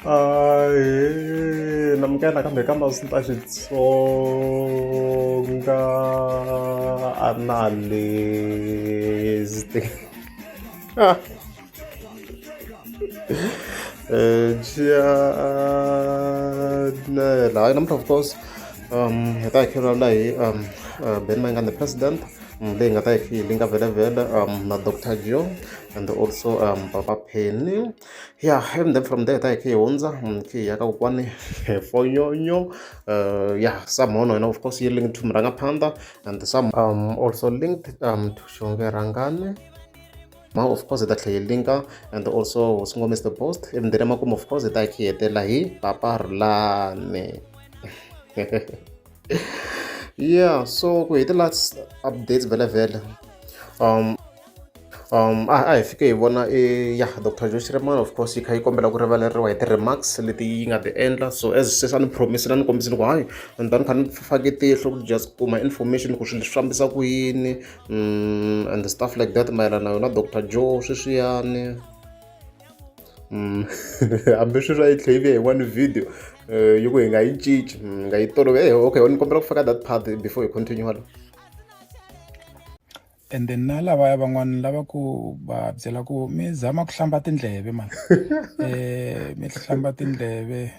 Ahee namukela nakambe ka Masi ta Xitsonga analyst channel hayi namuntlha of course hi ta hi kha hi vulavula hi Benny Mayengani the president leyi nga ta yi kha yi linka vhele na Doctor Joe and also Papa Penny. Ya and then from there hi ta hi kha hi hundza hi kha hi ya ka kokwani Fonyonyo ya somehow na yena of course yi linked to murhangaphandha and some also linked to Xonge Rhangani. Ma of course hi ta tlhela hi linka and also hosi Ngome is the post ivi then emakumu of course hi ta hi kha hi hetelela hi Papa Rhulani. Yeah so ku hi ti-last updates vhele vhele a hi fike hi vona i ya Doctor Joe Shirimani of course yi kha yi kombela ku rivaleriwa hi ti-remarks leti yi nga ti endla so as sweswi a ni promise-ile a ni kombisile ku hayi ni ta ni kha ni fake tihlo ku just kuma information ku swilo swi fambisa ku yini and stuff like that mayelana na yona Doctor Joe sweswiyani. Hambi sweswi a yi tlhe yi vuya yin'wani video yi ku hi nga yi cinci hi nga yi toloveli okay ni kombela ku faka that part before hi continue hala. And then na lavaya van'wana lava ku va byela ku mi zama ku hlamba tindleve mani mi hlamba tindleve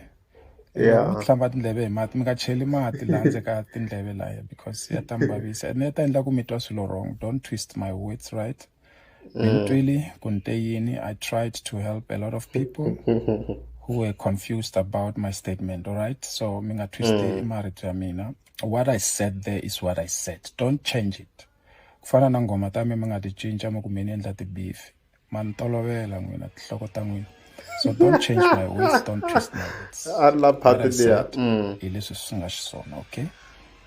Yeah. mi hlamba tindleve hi mati mi nga cheli mati laha ndzeni ka tindleve laya because ya ta mi vavisa and ya ta endla ku mi twa swilo wrong. Don't twist my words, right? Mi ni twile ku ni te yini. I tried to help a lot of people who were confused about my statement, all right? So mi nga twist marito ya mina. What I said there is what I said. Don't change it. Ku fana na nghoma ta mina mi nga ti cinca mi ku mi ni endla ti-beef. Ma ni tolovela n'wina tinhloko ta n'wina. So don't change my words, don't twist my words. A la What part I liya. said hi leswi swi nga xiswona, okay?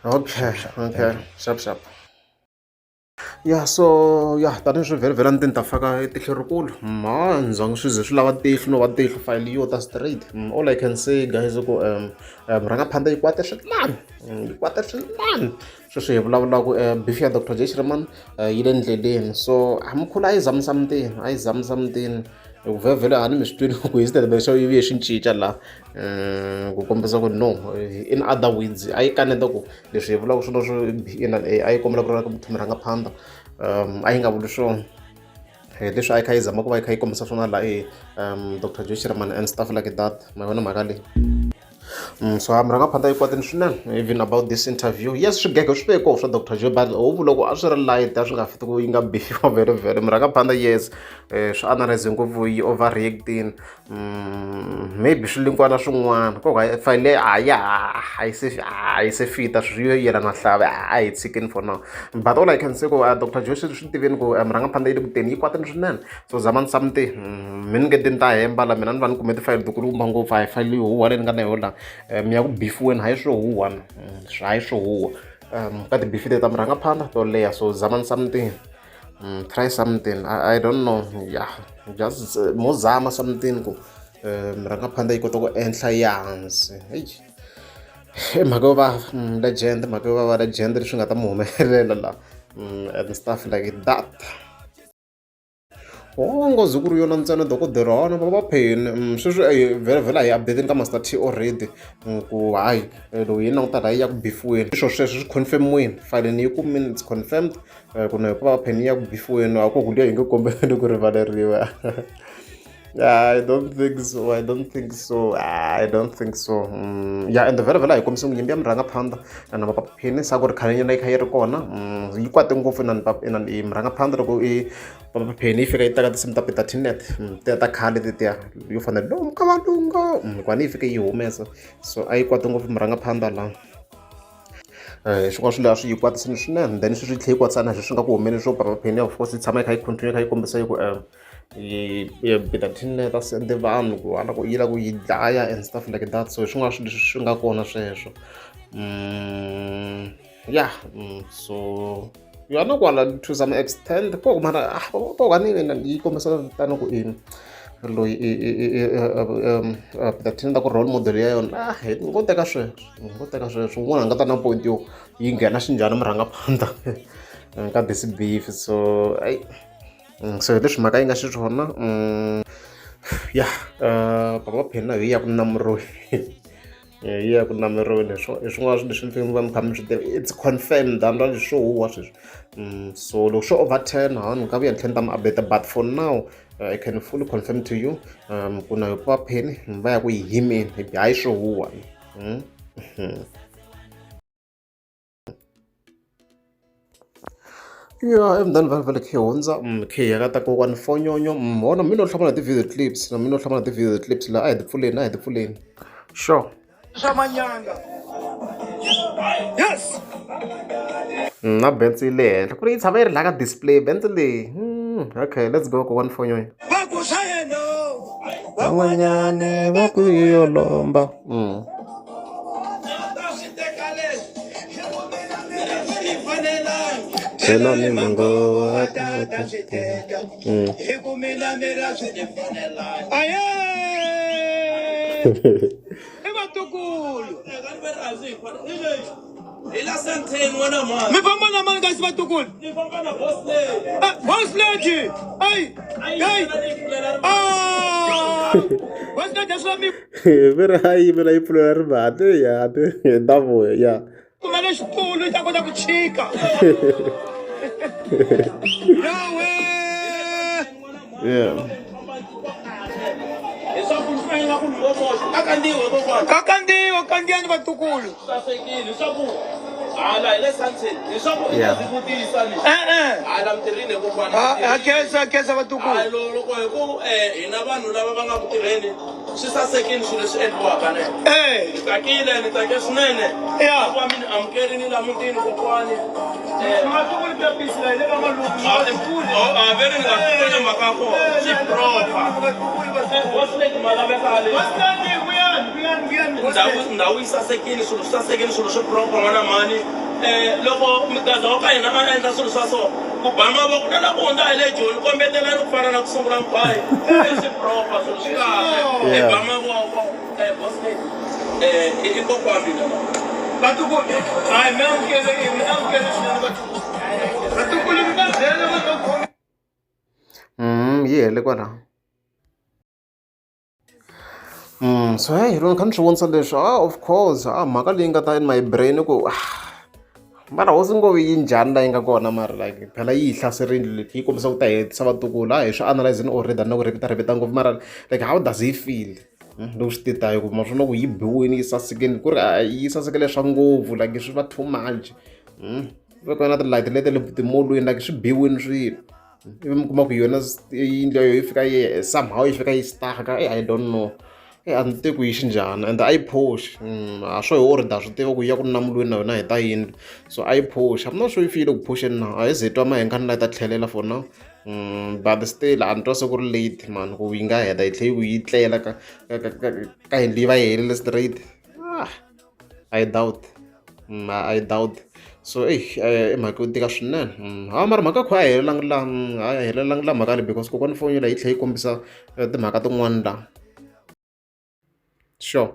Okay, Sharp, sharp. okay. Thank you. Sharp, sharp. Ya so ya tanihi swi vhele vhele a ni te ni ta faka tihlo rikulu ma ni zangi swi ze swi lava tihlo no va tihlo file yo ta straight. All I can say guys i ku murhangaphandha yi kwate swinene yi kwate swinene sweswi hi vulavulaka beef ya Doctor J Shirimani yi le ndleleni so a mkhulu a yi zami something a yi zami something hi ku vhele vhele a ni mi swi twini ku hi xitatimende xa yi vuye xi cinca la ku kombisa ku no in other words a yi kaneta ku leswi hi vulaka swona swo ina a yi kombela ku ri ku murhangaphandha a yi nga vuli swona hi leswi a yi kha yi zama ku va yi kha yi kombisa swona la e Doctor Joe Shirimani and stuff like that ma yi vona mhaka leyi. So a murhangaphandha yi kwatile swinene even about this interview yes swigege swi ve kona swa Doctor Joe but ho vula ku a swi ri light a swi nga fiti ku yi nga bifiwa vhele vhele murhangaphandha yes swi analyze ngopfu yi overreacting maybe swi linkiwa na swin'wana koka file leyi a ya a yi se a yi se fita swi yo yelana hlave a hi tshikeni for now but all I can say ku Doctor Joe swi tiveni ku murhangaphandha yi le ku teni yi kwatile swinene so zamani something mi ni nge ti ni ta hemba la mina ni va ni kume tifayele tikulukumba ngopfu a hi fayele yo huwa leyi ni nga na yona la mi ya ku bifiweni hayi swo huwa hayi swo huwa ka tibifi leti ta murhangaphandha to leha so zamani something. Try something I don't know yeah just mo zama something ku murhangaphandha yi kota ku enhla yi hansi heyi i mhaka yo va legend mhaka yo va va legend leswi nga ta mi humelela la and stuff like that. Ho nghozi ku ri yona ntsena dokodela wa va va pheni sweswi vhele vhele a hi update-ni ka Master T already ku hayi loko hi languta la yi ya ku bifiweni swo sweswo swi confirm-iwini file ni yi kumini it's confirmed ku na hikuva pheni ya ku bifiweni a ku ku liya yi nge kombeli ku rivaleriwa. I don't think so. I don't think so. I don't think so. Yeah, and vhele vhele a hi kombisi nyimpi ya murhangaphandha na Papa Pheni sa ku ri khale nyana yi kha yi ri kona yi kwate ngopfu inani inani i murhangaphandha loko i Papa Pheni yi fika yi teka tinsimu ta Peter Tinet tiya ta khale tetiya yo fana na lomu ka valungu kwani yi fike yi humesa so a yi kwate ngopfu murhangaphandha la. Swin'wana swilo leswi yi kwatisini swinene then sweswi yi tlhela yi kwatisa na leswi nga ku humeleni swo Papa Pheni of course yi tshama yi kha yi continue yi kha yi kombisa yi ku yi Peter Tinet a sende vanhu ku a ku yi lava ku yi dlaya and stuff like that so hi swin'wana swilo leswi swi nga kona sweswo yeah so yona kwala to some extent ko mara ko ka ni yi kombisa tano ku i loyi i Peter Tinet ku role model ya yona ah hi ngo teka sweswo ngo teka sweswo un'wana a nga ta na point yo yi nghena xinjhani murhangaphandha ka this beef so ayi so hi leswi mhaka yi nga xiswona. Ya papa Penny na yi ya ku namuriweni yi ya ku namuriweni hi hi swin'wana swilo leswi mi fanele mi va mi kha mi swi tiva it's confirmed a ni ra leswi swo huwa sweswi so loko swo over 10 ha ni nga vuya ni tlhela ni ta mi update but for now I can fully confirm to you ku na yo papa Penny va ya ku yi yimeni hayi swo huwa mm. Ya emudende vhele vhele khe hundza khe hi ya ka ta kokwani fonyonyo vona mi no hlamala ti-video clips na mi no hlamala ti-video clips la a hi ti pfuleni a hi ti pfuleni sure swa manyanga yes Na Benz yi le henhla ku ri yi tshama yi ri laha ka display Benz leyi okay let's go kokwani fonyonyo va ku swa yena van'wanyana va ku yo lomba Phela ni mango wa tata swi teka hi ku mina mira swi ni fanelanga aye i vatukulu mi famba na mani kasi vatukulu boss lady ay ay ah boss lady swi mi ve ri a yimela yi pfulela rivati ya hi ta vuya ya kumele xitulu yi ta kota ku chika yawe yeah kakandiwa kandziyani vatukulu yeah e-e ha khensa vatukulu loko hi ku hina vanhu lava va nga ku tirheni swi sasekile swilo leswi endliwaka ne e ni tsakile ni tsake swinene Ya. ku va mi ni amukerini la mutini kokwani vatukulu pepisi la hi le ka malume a ve ri ni nga swi mhaka ya kona swi proper boss lady ma laveka le ndhawu ndhawu yi sasekile swilo swi sasekile swilo swi proper n'wana mhani um loko mugaza wa ka hina a endla swilo swa so ku ba mavoko na la ku hundza hi le joni kombetelani ku fana na ku sungula mkhwayi swi proper swilo swi kahle hi ba mavoko um boss lady um i kokwa wa mina la vatukulu hayi mi amukele mi amukele swinene vatukulu vatukulu mi va byela va ta khoma Yi hele kwalaho so hey loko ni kha ni swi vonisa leswi ah of course ah mhaka leyi nga ta in my brain ku ah mara hosi ngove yi njhani la yi nga kona mara like phela yi hi hlaserile leyi yi kombisa ku ta hetisa vatukulu a hi swi analyzini already a ni na ku repeat repeat ngopfu mara like how does he feel loko swi tita hi ku ma swona ku yi biwini yi sasekini ku ri a yi sasekele swa ngopfu like swi va too much vekiwa na ti-light leti le timolweni like swi biwini swilo ivi mi kuma ku yona yindlu ya yona yi fika yi somehow yi fika yi stuck-a I don't know a ni tivi ku yi xinjhani and a yi phoxi a swo hi order swi tiva ku yi ya ku namulweni na yona hi ta yindlu so a yi phoxi I'm not sure if yi le ku phoxeni na a hi ze hi twa mahinga ni la yi ta tlhelela for now but still a ni twa se ku ri late man ku yi nga heta yi tlhe yi yi tlela ka ka ka ka ka yindlu yi va yi helele straight ah I doubt I doubt so eyi i mhaka yo tika swinene ha mara mhaka kho a yi helelangi la a yi helelangi la mhaka leyi because kokwani foni la yi tlhela yi kombisa timhaka tin'wana la sure.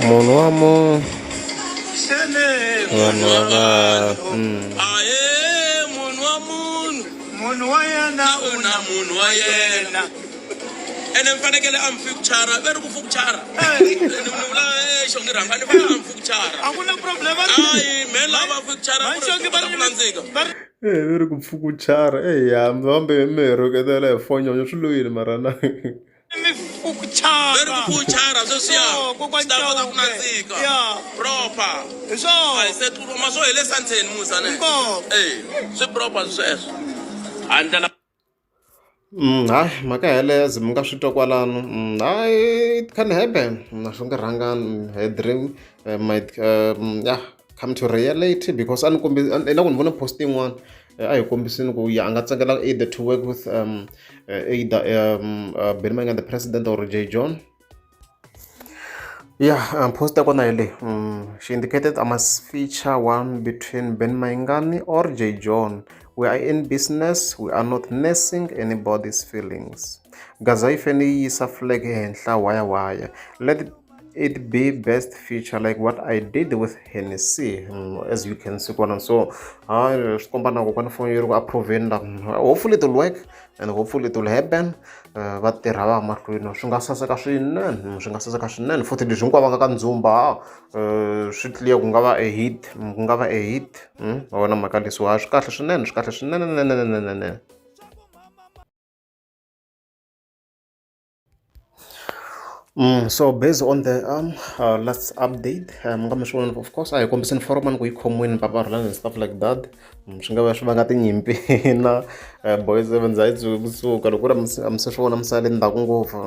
Munhu wa munhu vanhu va vanhu Ahee, munhu wa munhu munhu wa yena u na munhu wa yena ene mi fanekele a mi fukuchara ve ri ku fukuchara ni vula xongi rhanga ni fanele a mi fukuchara a ku na problem hayi me lava fukuchara Vanxongi va ku nandzika va ri Eh, ve ri ku pfukuchara eya hambi mi hi rhuketela hi fonyonyo swi lo yini mara na mi ve ri fukuchara ku fukuchara sweswiya Oh, kokwana swi ta kota ku Chauke. nandzika Ya. proper hi swona a hi se tluriwa ma swo hi le sandzeni musa ne Nkoka. e swi proper sweswo a ndlela Hayi mhaka yeleyo ze mi nga swi twa kwalano hayi it can happen swi nga rhangani her dream might yeah come to reality because a ni kombi ni la ku ni vona post yin'wana a hi kombisini ku ya a nga tsakela either to work with either Benny Mayengani the president or Jay John. Yeah, post ya kona hi leyi she indicated I must feature one between Ben Mayengani or Jay John. We are in business, we are not nursing anybody's feelings. Gaza yi fanele yi yisa flag ehenhla waya waya. Let it be best feature like what I did with Hennessy, as you can see kwala. So hayi, swi komba na kokwani foni yi ri ku approveni la. Hopefully it will work and hopefully it will happen. Va tirha va ya mahlweni, swi nga saseka swinene, swi nga saseka swinene futhi. Leswi hinkwavo va nga ka ndzumba, swi clear ku nga va a hit, ku nga va a hit. Wa vona mhaka leswiwa, swi kahle swinene, swi kahle swinene nene. So based on the last update, nga mi swi vona, of course a hi kombiseni foromani ku yi khomiwini Papa Rhulani and stuff like that. Swi nga va swi vanga tinyimpi na Boy Seven za yi kusuka loko ku ri a mi se swi vona, mi sale ndzhaku ngopfu.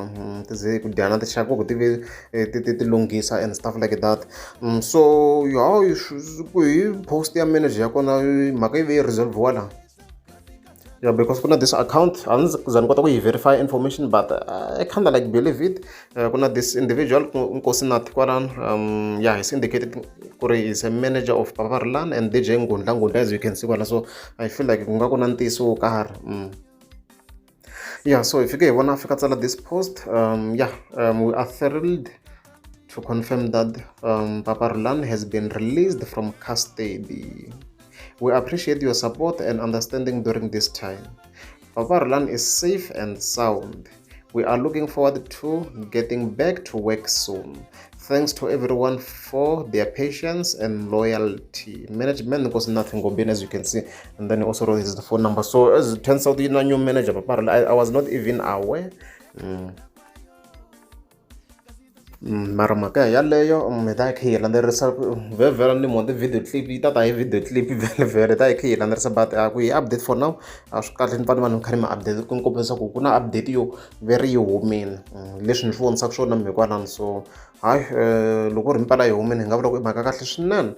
Ti ze ku dyana tinxaka ku ti ve ti lunghisa and stuff like that. So ya ku hi post ya manager ya kona, mhaka yi ve yi resolve la. Yeah, because kuna this account, a ndzi za ni kota ku yi verify information, but I kind of like believe it. Kuna this individual Nkosinathi kwalano, yeah, he's indicated ku ri is a manager of Papa Rhulani and DJ Ngundla Ngundla, as you can see kwala. So I feel like ku nga ku na ntiyiso wo karhi. Yeah, so hi fike hi vona a fika tsala this post. Yeah, we are thrilled to confirm that Papa Rhulani has been released from custody. We appreciate your support and understanding during this time. Papa Rhulani is safe and sound. We are looking forward to getting back to work soon. Thanks to everyone for their patience and loyalty. Management Nkosinathi Ngobeni, as you can see. And then he also wrote his phone number. So as it turns out, you know, new manager, Papa Rhulani, I was not even aware. Mara mhaka yaleyo, hi ta yi kha hi landzelerisa vhele ni mo ti-video clip yi ta ta hi video clip vhele vhele, ta yi kha hi landzelerisa, but a ku hi update for now a swi kahle. Ni fanele vanhu kha ni ma update ku ni kombisa ku ku na update yo ve ri yi humile, leswi ni swi vonisaka swona mi hikwalano. So hayi, loko ku ri mpela yi humile, hi nga vula ku i mhaka kahle swinene.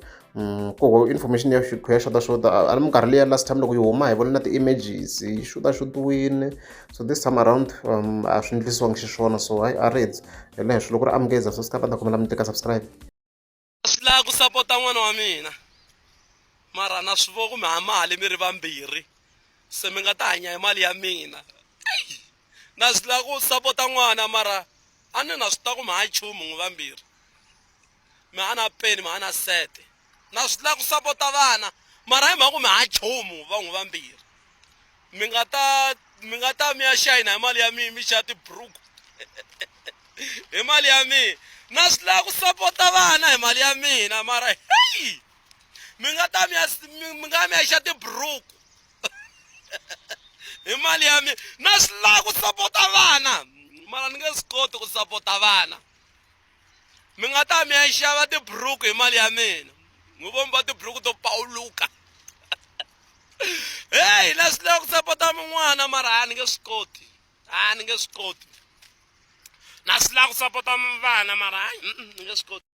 Ku information ya ya xota xota a ni minkarhi liya last time loko yi huma hi vona na ti-images yi xota-xotiwini, so this time around a swi endlisiwangi xiswona. So hayi, a ri hi le henhla loko ri amukeza subscribe, a ta kombela mi tika subscribe. Swi lava ku sapota n'wana wa mina, mara na swi vo ku mi ha mali mi ri vambirhi, se mi nga ta hanya hi mali ya mina. Na swi lava ku sapota n'wana, mara a ni na swi ta ku mi ha nchumu n'wi vambirhi, mi ha na peni, mi ha na sete. Na swi lava ku sapota vana, mara hi mhaka ku mi ha nchumu va n'wi vambirhi, mi nga ta mi ya xayina hi mali ya mina, mi xava tiburuku hi mali ya mina. Na swi lava ku sapota vana hi mali ya mina, mara heyi, mi nga ta mi ya mi nga mi ya xa tiburuku hi mali ya mina. Na swi lava ku sapota vana, mara ni nge swi koti ku sapota vana. Mi nga ta mi ya xava tiburuku hi mali ya mina, n'wi vomba tiburuku to pawuluka. Heyi, na swi lava ku sapota min'wana, mara a ni nge swi koti, a ni nge swi koti. Na swi lava ku sapota vana, mara hayi, ni nge swi koti.